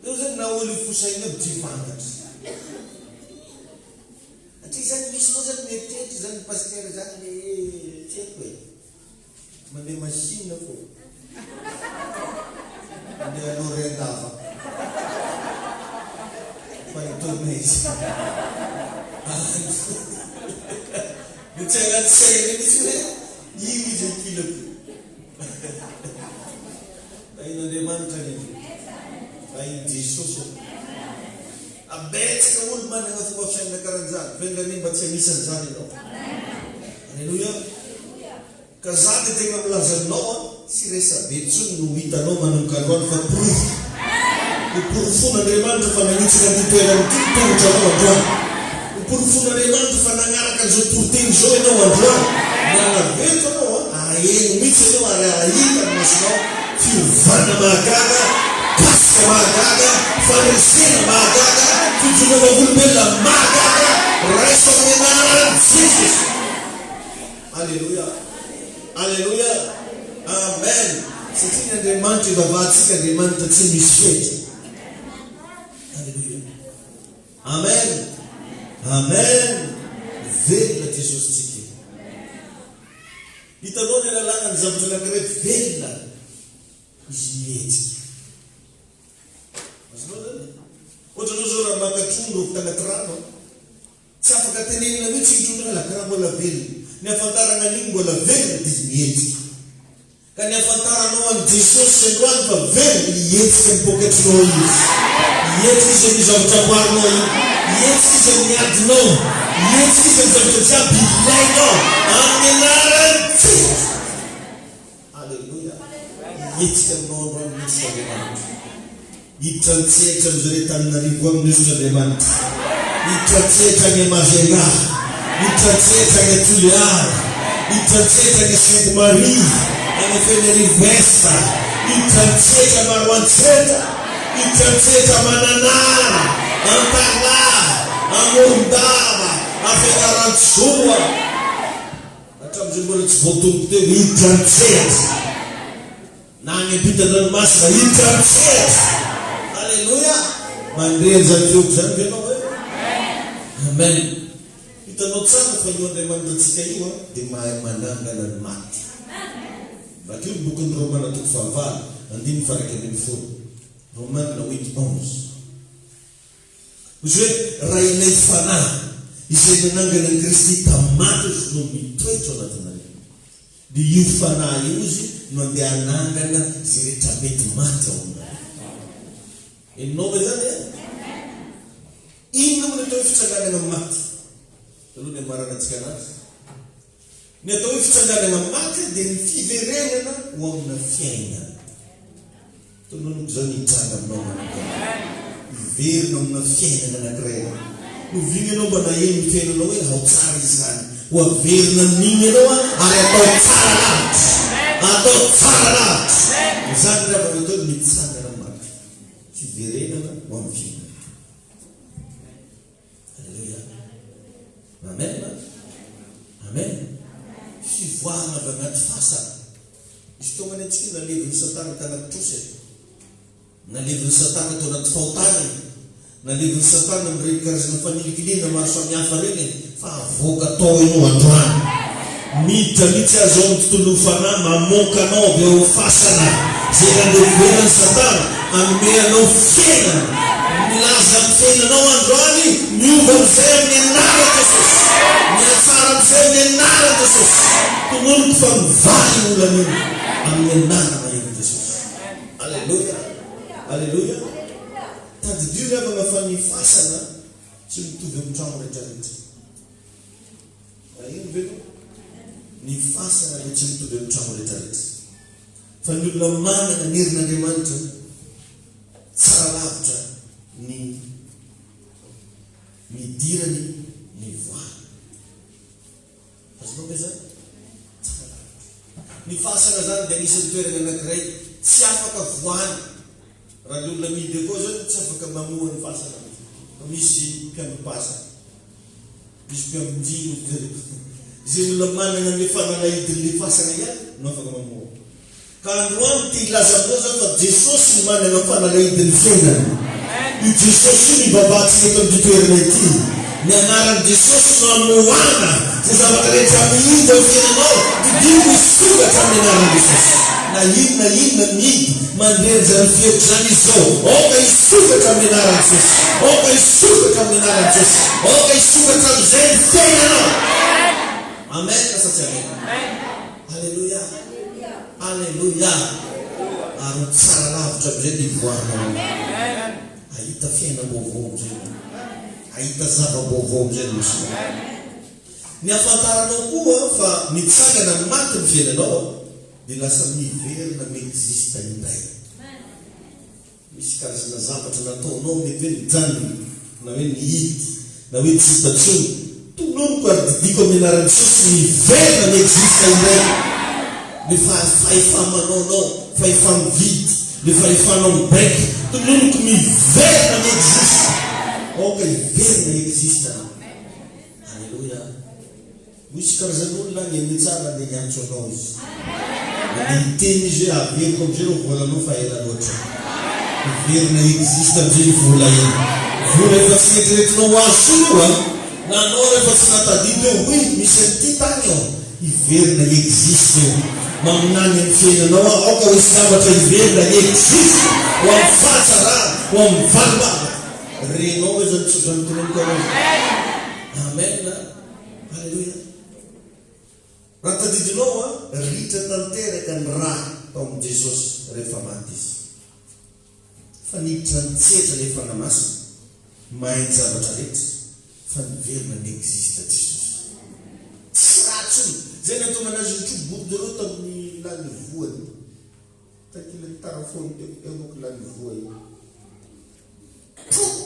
Eo zany na olo fosaina aby tsy fantatra. Satria zany misy moa zany mieritreritra zany pasitera zany le tsy haiko e. Mandeha machine fô. Mandeha lorry an-dava. Fa ny tourneuse. Dia tsy anaty saina mihitsy hoe iny izy ankilako. Tahin'Andriamanitra anie. Tahin'i Jesosy anie. Betsaka olo manana fomba fisainana karan'izany, fa enga anie mba tsy anisan'izany ianao. Aleloia. Ka za dia tegna milaza aminao an, tsy resabe intsony no ho hitanao manomboka androany fa porofo. Ho porofon'Andriamanitra fa nanitsaka an'ity toerana ity ny tongotra anao androany. Ho porofon'Andriamanitra fa nagnaraka an'izao toriteny izao ianao androany. Nanaveto anao an, haheno mihitsy ianao ary hahita ny masonao fiovana mahagaga, paska mahagaga, fandresena mahagaga, fijoroana vavolombelona mahagaga, raiso amin'ny anaran'i Jesosy. Aleloia! Aleloia! Amen! Satria ny Andriamanitra ivavahantsika Andriamanitra tsy misy fetra. Aleloia! Amen! Amen! Velona Jesosy tsika e! Hitanao ny alalàna ny zavatra anankiray velona izy mihetsika. Azonao zany? Ohatra anao zao raha maka trondro avy tanaty rano an, tsy afaka tenenina mihitsy iny trondro iny la karaha mbola velona. Ny ahafantarana an'iny mbola velona dia izy mihetsika. Ka ny ahafantaranao an'i Jesosy androany fa velona, hihetsika ny poketrinao Izy. Hihetsika Izy amin'io zavatra amboarinao io. Hihetsika Izy amin'ny adinao. Hihetsika Izy amin'ny zavatra jiaby ilainao. Amin'ny anaran'i Jesosy. Aleloia. Hihetsika aminao androany mihitsy Andriamanitra. Hiditra an-tsehatra amin'izao ry Antananarivo any Minisitra Andriamanitra. Hiditra an-tsehatra any Majunga. Hiditra an-tsehatra any Tulear. Hiditra an-tsehatra any Sainte Marie, any Fenerive Est. Hiditra an-tsehatra Maroantsetra. Hiditra an-tsehatra Mananara, Antalaha, Amorondava, Fianarantsoa. Hatramin'izay mbola tsy voatomboka teo, hiditra an-tsehatra. Na any ampitan-dranomasina, hiditra an-tsehatra. Aleloia! Mandre an'izany feoko izany ve ianao e? Amen. Hitanao tsara fa io Andriamanitra antsika io dia mahay manangana ny maty. Vakio ny bokin'ny Romana toko fahavalo, andininy faha-11. Romana huit 11. Izy hoe, raha ilay Fanahy izay nanangana an'i Kristy tamin'ny maty izy no mitoetra ao anatinareo. Dia io Fanahy io izy no andeha hanangana izay rehetra mety maty ao aminareo. Henonao ve izany e? Inona moa ny atao hoe fitsanganana amin'ny maty? Aloha ny hamaranantsika anazy. Ny atao hoe fitsanganana amin'ny maty dia ny fiverenana ho amina fiainana. Tononiko izao ny hitranga aminao manokana. Hiverina amina fiainana anankiray ianao. Oviana ianao mba naheno ny fiainanao hoe ao tsara izany. Ho averina amin'iny ianao ary atao tsara lavitra. Atao tsara lavitra. Izany ry havana atao hoe mitsangana amin'ny maty. Fiverenana ho amin'ny fiainana. Aleloia. Amen. Amen. Fivoahana avy anaty fasana. Misy fotoana anie antsika nalevin'i Satana tanaty trosa e. Nalevin'i Satana tao anaty fahotana e. Nalevin'i Satana amin'ireny karazana fanilikilihana maro samihafa ireny e. Fa avoaka tao ianao androany. Miditra mihitsy aza ao amin'ny tontolon'ny fanahy, mamoaka anao avy ao fasana izay nandevenan'i Satana, hanome anao fiainana. Milaza amin'ny fiainanao androany, miova amin'izay amin'ny anaran'i Jesosy. Mihatsara amin'izay amin'ny anaran'i Jesosy. Tononiko fa mivaha io olana io amin'ny anarana herin'i Jesosy. Aleloia! Aleloia! Tadidio ry havana fa ny fasana tsy mitovy amin'ny trano rehetrarehetra. Naheno ve ianao? Ny fasana dia tsy mitovy amin'ny trano rehetrarehetra. Fa ny olona manana ny herin'Andriamanitra, tsara lavitra ny nidirany ny hivoahany. Azonao ve izany? Tsara lavitra. Ny fasana izany dia anisan'ny toerana anankiray tsy afaka vohana. Raha ny olona mihidy akao izany tsy afaka mamoha ny fasana mihitsy. Fa misy mpiambim-pasana. Misy mpiambin-jiro hoy zareo. Izay olona manana an'ilay fanalahidin'ilay fasana ihany no afaka mamoha. Ka androany te hilaza aminao za fa Jesosy no manana ny fanalahidin'ny fiainana. Io Jesosy io no ivavahantsika eto amin'ity toerana ity. Ny anaran'i Jesosy no amoahana izay zavatra rehetra mihidy ao fiainanao, didio misokatra amin'ny anaran'i Jesosy. Na inona inona mihidy, mandre an'izany fihevitra izany izy izao, aoka hisokatra amin'ny anaran'i Jesosy. Aoka hisokatra amin'ny anaran'i Jesosy. Aoka hisokatra amin'izay ny fiainanao. Amen sa tsy amen? Aleloia! Aleloia! Ary ho tsara lavitra amin'izay ny hivoahanao ao. Hahita fiainam-baovao amin'izay ianao. Hahita zava-baovao amin'izay ny masonao. Ny hahafantaranao koa fa mitsangana amin'ny maty ny fiainanao dia lasa miverina mi-existe indray. Misy karazana zavatra nataonao mety hoe nijanona, na hoe nihidy, na hoe tsy hita intsony. Tononiko ary didiko amin'ny anaran'i Jesosy miverina mi-existe indray le fahefa-manaonao, fahefa-mividy, le fahefanao mibaiko. Tononiko miverina mi-existe. Aoka hiverina hi-existe anao. Aleloia. Misy karazan'olona any eny tsara andeha hiantso anao izy. Andeha hiteny izy hoe averiko amizay ireo volanao fa ela loatra. Hiverina hi-existe amizay io vola io. Vola efa tsy neritreretinao ho azo tsony io an! Na anao rehefa tsy nahatadidy eo, oui misy an'ity tany ao, hiverina hi-existe io. Maminany amin'ny fiainanao aho, aoka ho hisy zavatra hiverina hi-existe ho amin'ny fahatsarana, ho amin'ny valim-bavaka. Renao ve zany tsodrano teneniko anao zany? Amen a! Alléluia! Raha tadidinao an, ritra tanteraka ny rà tao amin'i Jesosy rehefa maty Izy. Fa niditra nitsetra ilay Fanahy Masina, mahay ny zavatra rehetra, fa niverina ni-existe Jesosy. Tsy rà intsony. Izay nahatonga anazy nitro bordereau tamin'ny lany voany. Takila tarafony teo, eo manko lany voa io. Troko!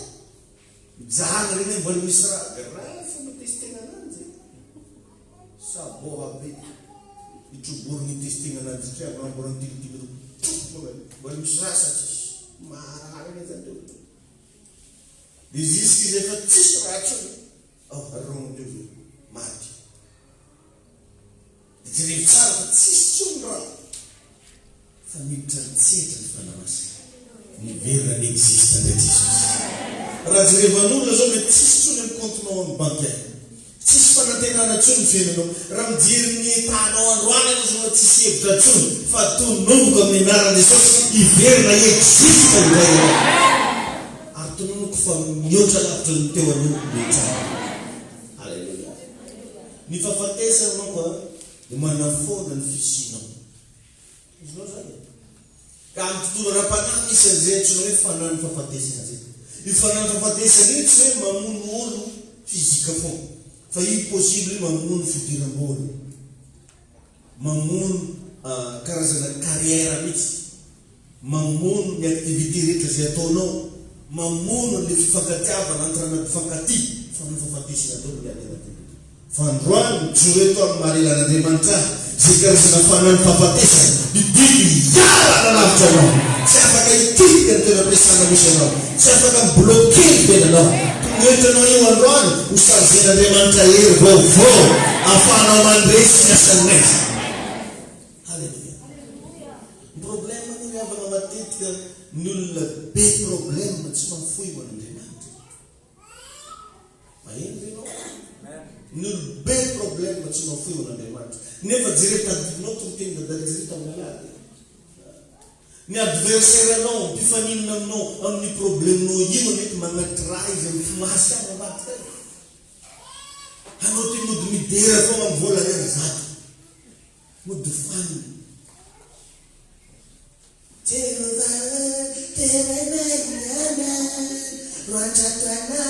Mijanona reny hoe mbola misy rà. Grave fomba testena ananjy e. Sabôha be. Itroborigny itestegna ananjy satria agnambo rano tilitily reo. Troko mbola mbola misy rà sa tsisy. Marary anie zany teo. De jusque izy efa tsisy rà tsony. Ao rogny teo zay. Maty. De jereo tsara fa tsisy tsony rà. Fa niditra nitsetra ny Fanahy Masina. Niverina ni-existe indray Jesosy. Raha jerevan'olona zao mety tsisy tsony amin'ny compte-nao amin'ny banky any. Tsisy fanantenana tsony ny fiainanao. Raha mijery ny état-nao androany ianao zao tsisy hevitra tsony fa tononiko amin'ny anaran'i Jesosy hiverina hi-existe indray ianao. Ary tononiko fa mihoatra lavitra ny teo aloha ny tsara. Alléluia. Ny fahafatesana manko a dia manafoana ny fisianao. Azonao zany e? Ka amin'ny tontolo ara-panahy misy an'izay antsoina hoe fanahin'ny fahafatesana izay. Io fanahin'ny fahafatesana io tsy hoe mamono olo physique foana, fa io possible mamono fidiram-bola, mamono karazana carrière mihitsy, mamono ny activité rehetra izay ataonao, mamono an'ilay fifankatiavana entre ana mpifankatia, fanahin'ny fahafatesana daholo ny ady anatin'io. Fa androany, mijoro eto amin'ny maha lelan'Andriamanitra ahy, izay karazana fanahin'ny fahafatesana, ny biby hiala hanalavitra anao, tsy afaka hikitika ny toeram-piasana misy anao, tsy afaka mi-bloquer ny tenanao. Tonga eto ianao io androany ho charger-n'Andriamanitra hery vaovao ahafahanao mandresy ny asan'ny maizina. Haleloia. Ny problème anie ry havana matetika ny olona be problème tsy mahafoy ho an'Andriamanitra. Maheno ve ianao? Ny olo be problème tsy mahafoy ho an'Andriamanitra. Nefa jereo tadidinao toriteny Dada Rizry tamin'ny alahady e. Ny adversaire anao, mpifaninana aminao amin'ny problème-nao io anie magnatra izy amin'ny fimasy any ambadika any. Anao ty mody midera foagna amin'ny vola ariary zato. Mody fanina. Jehovah tena maingana, roanjatana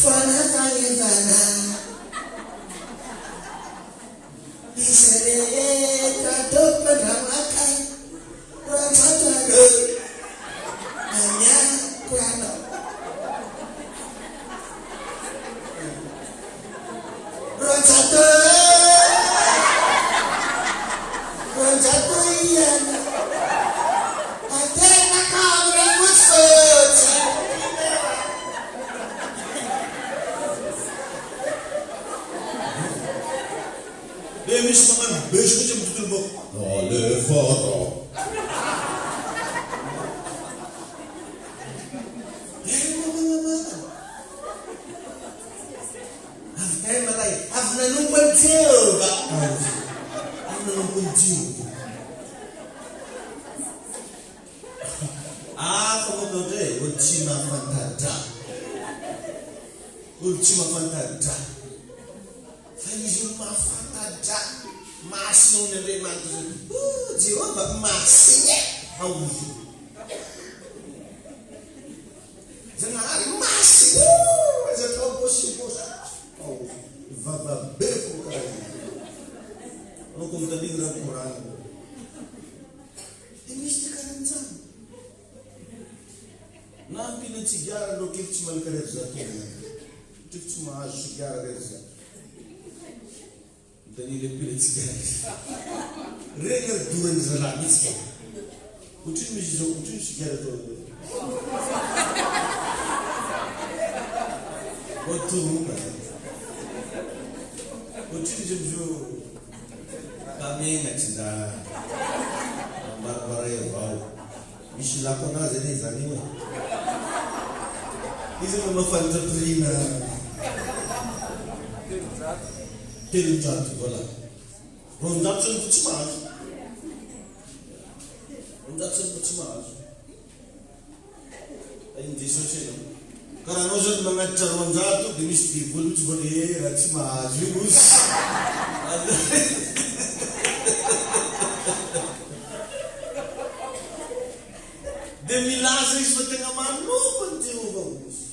foana fagnevana. Izy rehetra tompon-dramaka, roanjatana amiako anao. 200 200 ihany Ateraka amin'ny fotsifotsy. Dia misy magnano beuzy mihitsy amin'ny tontolo vaovao. Alefa ra. Avy taiza malay? Avy nanompo an'i Jehovah. Avy nanompo an'i Jehovah. Hafa manko ndray e, olo tsy mahafantatra. Olo tsy mahafantatra. Fa izy olo mahafantatra. Masina hono Andriamanitra zay. Oh, Jehovah masina e! Aozy. Zagnahary masina oh! Aza atao possible oh! Vava be fo karaha io. Anao ko mitandrigny raha mikoragna. Dia misy ty karanjany. Na ampinan-tsigara anao kely tsy malaka rery za tena. Tiako tsy mahazo sigara rery za. Daniel Mpilantsigara. Regny ary dorany zalahy mihitsy ka. Otrino izy izao, otrino sigara atao. Otorona. Otrino izy amizao mpamenatry nda ambarambaray avao. Misy ilako anazy anie zany io e. Iza no mahafantatra prix-na 300 voilà. 200 zany vao tsy mahazo. 200 zany vao tsy mahazo. Tahin'i Jesosy ianao. Ka raha anao zany magnatitra 200 dia misy devoly mihitsy vao le raha tsy mahazo io ozy. Dia milaza izy fa tegna manompo an'i Jehovah ozy.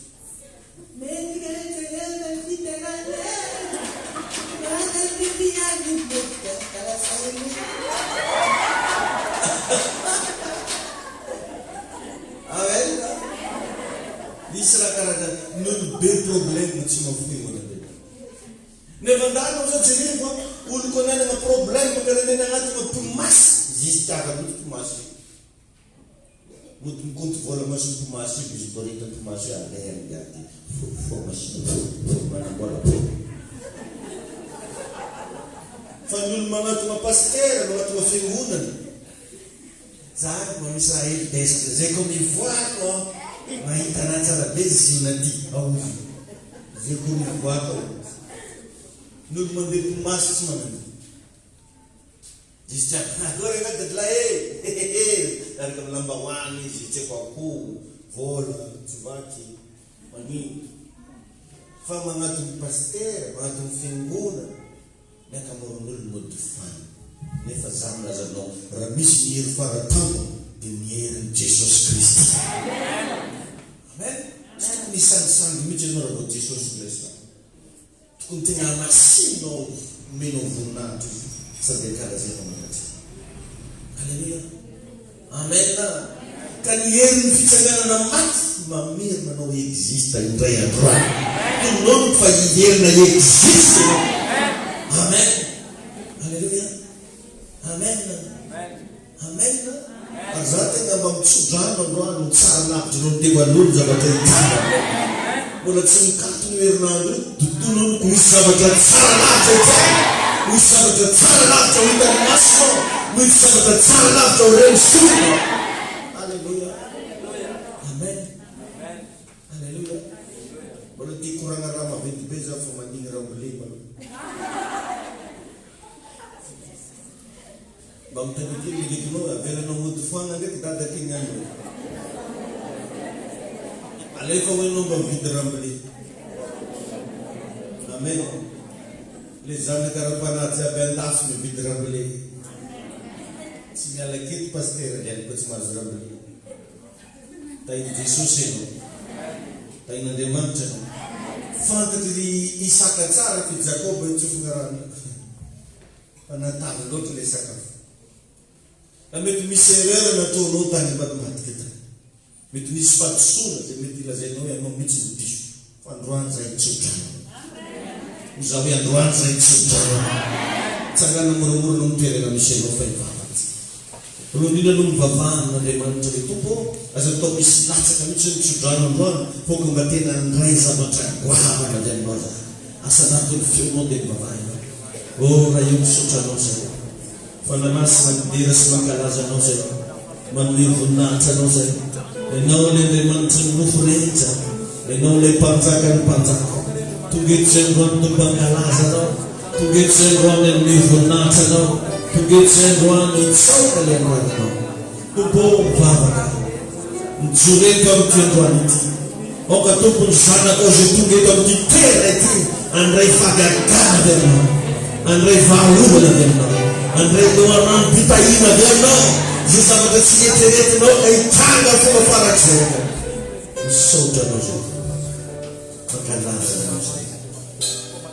Amen. Misy raha karaha zany. Ny olo be problème tsy mahafoy ho an'Andriamanitra. Nefa ndany amizao jerevo a, olo koa nanana problème karaha neny agnatina mpimasy, zisy tiavany mihitsy mpimasy io. Mody mikonty vola masony mpimasy io, izy borita mpimasy io aleha miady fo machine fo manambola fo. Fa ny olo magnatona pasitera, magnatona fiangonana, za mba misy raha hely desitra zay ko mivoaka ao mahita anah tsara be ziona ty aozy zay ko mivoaka ao. Ny olo mandeha mpimasy tsy manan'io. Izy tsy ampy akory angaha dadilay e! Hehehe! Miaraka amin'ny lambahoany izy, tsy haiko akoho, vola, tsy vaky, manino. Fa magnatony pasitera, magnatony fiangonana, ny ankamaroan'olo mody fany. Nefa za milaza aminao, raha misy ny hery faratampony dia ny herin'i Jesosy Kristy. Amen! Tsy tokony hisangisangy mihitsy ianao raha vao Jesosy no resahina. Tokony tena hamasinina omenao voninahitra izy sady ankalazainao mandrakizay. Aleloia. Amen. Ka ny herin'ny fitsanganana maty mamerina anao hi-existe indray androany. Tononiko fa hiverina hi-existe ianao. Amen. Aleloia. Amen. Amen Ary za tegna mba mitsodrano androany ho tsara lavitra noho ny teo aloha ny zavatra hitranga. Mbola tsy mikatona io herinandro io de tononiko ho hisy zavatra tsara lavitra hitranga, ho hisy zavatra tsara lavitra ho hitan'ny masonao, ho hisy zavatra tsara lavitra ho ren'ny sofinao. Aleloia. Amen. Aleloia. Mbola te hikoragna raha maventy be za fa mandigny rambolé malôha. Mba mitady kely le getonao e, avelanao mody foagna ndraiky dada ty niany ô. Alefa hoe enao mba mividy ramble. Amen. Le zanaka ara-panahy jiaby andafy mividy ramble. Tsy miala aketo pasitera niany koa tsy mahazo ramble. Tahin'i Jesosy ianao. Tahin'Andriamanitra ianao. Fantatry ry Isaka tsara fa i Jakoba io tsofina rano io. Fa natavy loatra ilay sakafo. Na mety misy erreur nataonao tany ambadimbadika tany. Mety nisy fahadisoana izay mety lazainao hoe ianao mihitsy no diso. Fa androany izahay tso-drano. Hoy izaho hoe androany izahay tso-drano. Tsangana moramora anao ny toerana misy anao fa hivavaka tsika. Voalohany indrindra aloha mivavaha amin'Andriamanitra hoe Tompo ô, aza atao misy latsaka mihitsy ny tso-drano androany fa aoka mba tena handray zavatra goavana avy aminao izahay. Asa anatin'ny feonao dia mivavaha ianao. Oh Ray o misaotra anao zay fa nanasina midera sy mankalaza anao zay manome voninahitra anao zay Ianao ilay Andriamanitry ny nofo rehetra Ianao ilay mpanjakan'ny mpanjaka Tonga eto zay androany Tompo hankalaza anao Tonga eto zay androany hanome voninahitra anao Tonga eto zay androany hitsaoka ilay anaranao Tompo o mivavaka Mijoro eto amin'ity androany ity. Aoka Tompo ny zanakao izay tonga eto amin'ity toerana ity handray fahagagana avy aminao, handray vahaolana avy aminao, handray loharanom-pitahiana avy aminao, izay zavatra tsy neritreretinao ka hitranga fomba farak'izay ianao. Misaotra anao izay Tompo. Mankalaza anao izay.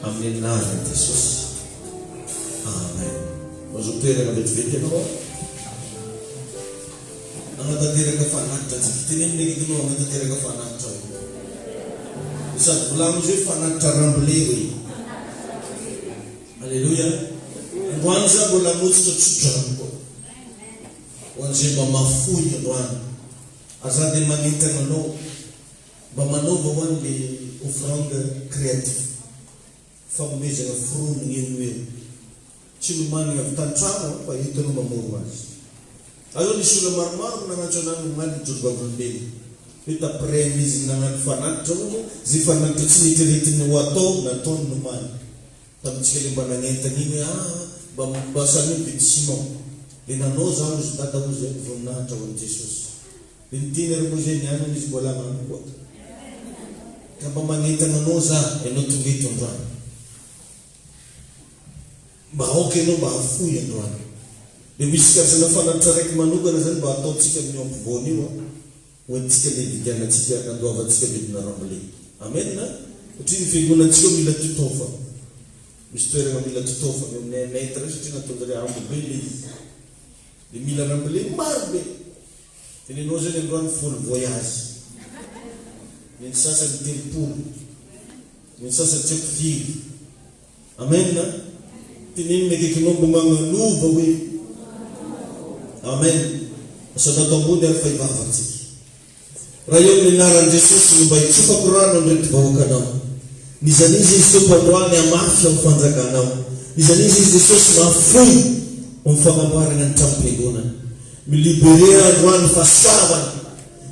Amin'ny anaran'i Jesosy. Amen. Mazoa toerana vetivety ianao. Hanatanteraka fanatitra tsika. Teneno ny akaikinao hanatanteraka fanatitra hoe. Sady volagno izy hoe fanatitra ramble hoe. Aleloia. Androany za mbola hamotsitra tsodrano koa. Ho an'izay mba mahafoy androany. Ary za dia manentana anao mba manaova ho an'le offrande créative. Fanomezana foronina eo no eo. Tsy nomanina avy tan-trano aho fa eto no mamoro azy. Aza nisy olona maromaro no nagnantso anah nomaly nijoro vavolombelona. Hoe d'après n'izy nagnano fanatitra hono, ze fanatitra tsy neritreretiny ho atao nataony nomaly. Tamintsika le mba nagnentana iny hoe ah mba mba samia mividy ciment. Le nanao za hozy dada hozy eh, voninahitra ho an'i Jesosy. Le niteny ary moa zay niany hono izy mbola hagnano koa. Ka mba magnentana anao za, ianao tonga eto androany. Mba aoka ianao mba hahafoy androany. Dia misy karazana fanatitra raiky manokana zany mba hataontsika amin'io ampovoany io an. Ho entintsika le hividianantsika andoavantsika vidina remblai. Amen a! Satria ny fiangonantsika ao mila totofana. Misy toerana mila totofana eo amin'ny un mètre eo satria nataonjareo ambo be le izy. Dia mila remblai maro be. Dia nenao zany androany folo voyage. Ny sasany 30. Ny sasany tsy haiko firy. Amen a! Teneno ny akaikinao mba magnanova hoe Amen. Asandrato ambony ary fa hivavaka tsika. Ray ô amin'ny anaran'i Jesosy no mba hitsofako rano an'ireto vahoakanao. N'iza n'iza izy Tompo androany hamafy amin'ny fanjakanao. N'iza n'iza izy Jesosy mahafoy amin'ny fagnamboarana ny tranom-piangonana. Mi-liberer androany fahasoavana.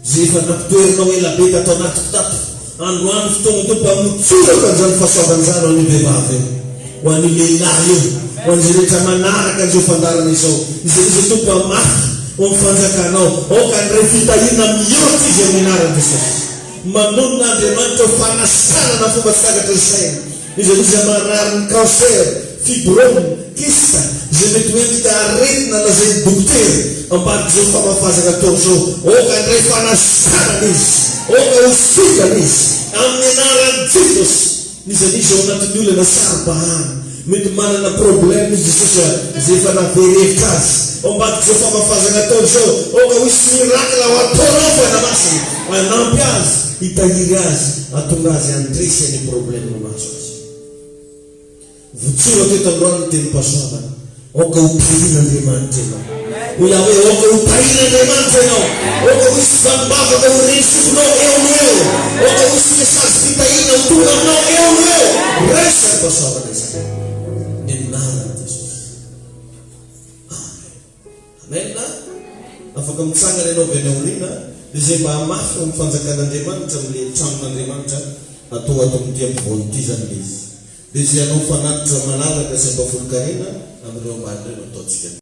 Izay efa nampitoerinao ela be tato anatiko tato. Androany fotoana Tompo hamotsorako an'izany fahasoavana izany ho an'io vehivavy io, ho an'io lehilahy io, ho an'izay rehetra manaraka an'izao fandaharana izao. Izay iza Tompo hamafy ho amin'ny fanjakanao. Aoka handray fitahiana mihoatra izy amin'ny anaran'i Jesosy. Manonona Andriamanitra ho fanasitranana fomba tsy takatry ny saina. Iza n'iza marary ny cancer, fibrome, kyste, izay mety ho endrika aretina lazain'ny dokotera, ambadik'izao famafazana atao izao, aoka handray fanasitranana izy, aoka ho sitrana izy, amin'ny anaran'i Jesosy. N'iza n'iza ao anatin'ny olana saro-bahana, mety manana problème izy Jesosy a, izay efa nahavery hevitra azy, ao ambadik'izao famafazana atao izao, aoka ho hisy miracle ho ataonao Fanahy Masina, hanampy azy, hitahiry azy, hahatonga azy handresy any problème mahazo azy. Votsorako eto androany ny tenim-pahasoavana. Aoka ho tahian'Andriamanitra ianao. Hoy aho hoe, aoka ho tahian'Andriamanitra ianao. Aoka ho hisy valim-bavaka ho ren'ny sofinao eo no eo. Aoka ho hisy message fitahiana ho tonga aminao eo no eo. Raiso izany fahasoavana izany. Ny anaran'i Jesosy. Amen. Amen. Afaka mitsangana ianao avy any aoriana, dia izay mba hamafy ao amin'ny fanjakan'Andriamanitra, amin'ilay tranon'Andriamanitra atao ato amin'ity ampovoany ity izany ilay izy. Dia izay hanao fanatitra malalaka sy ampahafolon-karena amin'ireo ambany ireo no ataontsika.